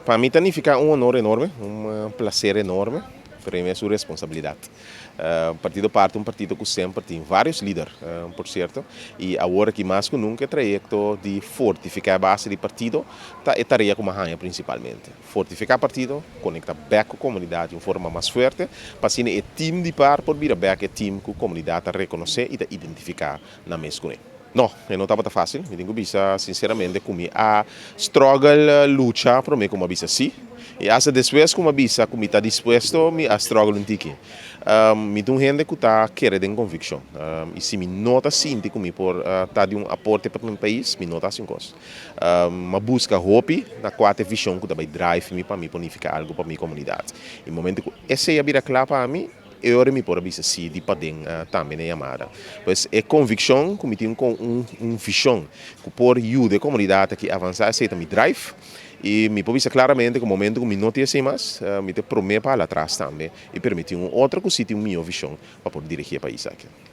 Pa mi ta nifiká un honor enorme, un plaser enorme, pero e su responsabilidat. Partido PAR ta un partido ku semper tin vários lider, por sierto, i awor aki mas ku nunka e trayekto di fortifiká e base di partido ta e tarea ku mi a haña prinsipalmente. Fortifiká partido, konektá bèk ku komunidat di un forma mas fuerte, pa asina e tim di PAR por bira bèk e tim ku komunidat ta rekonosé i ta identifiká nan mes kuné. No, e no tabata fásil. Mi tin ku bisa sinseramente ku mi a struggle, lucha promé ku mi a bisa sí. I asta despues ku mi a bisa ku mi ta dispuesto, mi a struggle un tiki. Mi ta un hende ku ta kere den konvikshon. I si mi no ta sinti ku mi por ta di un aporte pa mi pais, mi no ta hasi un kos. Mi a buska hopi na kua ta e vishon ku ta bai drive mi pa mi por nifiká algu pa mi komunidat. I momento ku esei a bira kla pa mi, e ora mi por a bisa sí di paden tambe na e yamada. Pues e konvikshon ku mi tin ku un vishon ku por yuda e komunidat aki avansá, esei ta mi drive. I mi por bisa klaramente ku momento ku mi no tin esei mas, mi ta promé pa hala atras tambe i permití un otro ku sí tin un mihó vishon pa por dirigí e pais aki.